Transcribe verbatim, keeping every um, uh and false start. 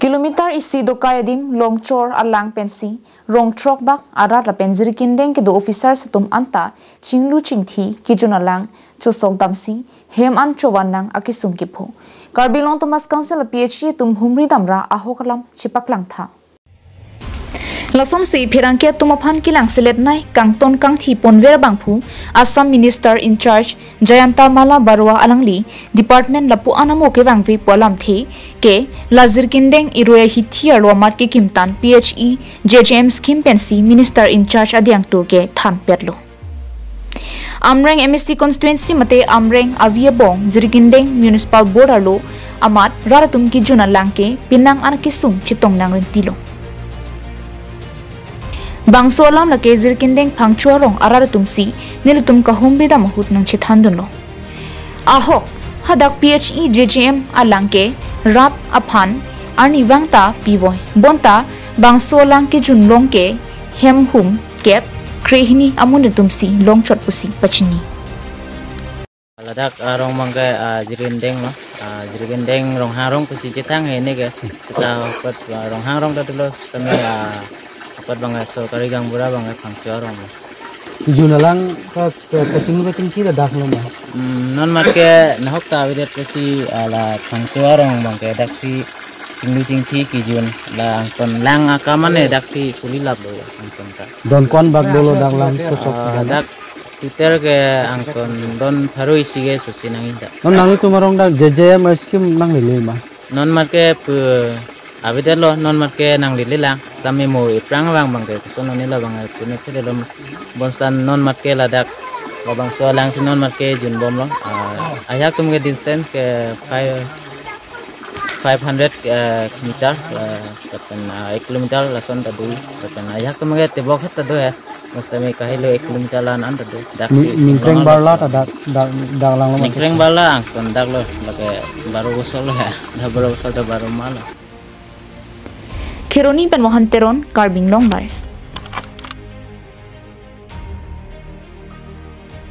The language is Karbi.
Kilometer isi dokai adim Longchor alang pensi Rongthrok bak arat lapen Jirikindeng kedo officers atum anta chinglu chingthi kejun alang chosok damsi hem an chovan nang akesung kepho. Karbi Anglong Autonomous Council a P H E atum humri damra ahok alam chepaklang tha. Lasonsi pherangke atum aphan kelang selet nai kangton kangthi ponver abangphu Assam Minister in charge Jayanta Malla Barua alangli department lapu anamo kevangve pu alamthe ke la Jirikindeng Irui ahithi arlo amat kekimtan P H E J J M scheme pensi Minister in charge adeng atur kethanpetlo. Amreng M A C constituency mate Amreng avi abong Jirikindeng Municipal Board arlo amat rat atum kejun alang ke penang an akesung chetong nang rentilo. Bangso alam lake Jirikindeng Phangcho arong arat atumsi nelitum kahumri dam ahut nang chethandunlo. Ahok hadak P H E J J M alang ke rat aphan arnivang ta pivoi bonta bangso alang kejun long ke hem hum kep krehini amun atumsi longchot pusi pachini. Ladak arong abangke, ah, Jirikindeng lo, ah, Jirikindeng Ronghang arong pusi chethang hini ke, seta apot, ah, Ronghang arong ta dolo, tame, ah, apot abangke sorkari gaonbura abangke Phangcho arong lo. Kejun alang ka, ka, kachinglu kachingthi ladak lo ma? Hmm, non mat ke nahok ta avedet pusi, ah, la Phangcho arong abangke daksi chinglu chingthi kejun la angton lang akam ane daksi sulilap lo ya angton ta. Don ko-an bak dolo dak lang kosok Ah, dak total ke angton don pharo isi ke sosi nangji ta. Non nanglitum arong dak J J M scheme nanglele ma? Non mat ke pu avedet lo, non mat ke nanglele lang. Seta memo ephrang abang abangke koson nonelo abangke pune phele lo. Bonstan non mat ke ladak labangso alangsi non mat ke junbomlo. Ah, ajahak atum ke distance ke five, five hundred, eh, meter, eh, lapen, ah, ek kilometer lason ta do, lapen ajahak atum ke tebok het ta do he. Mostly kahelo ek kilometer la-an an ta do. Dak Ni-, si Ningkreng Barla ta dak, dak, dak lang lo. Ningkreng Barla angton dak lo, lake Baro Bosol lo he. Dak Baro Bosol ta Baro Mah lo. Kheroni pen Mohan Teron, Karbi Anglong Live.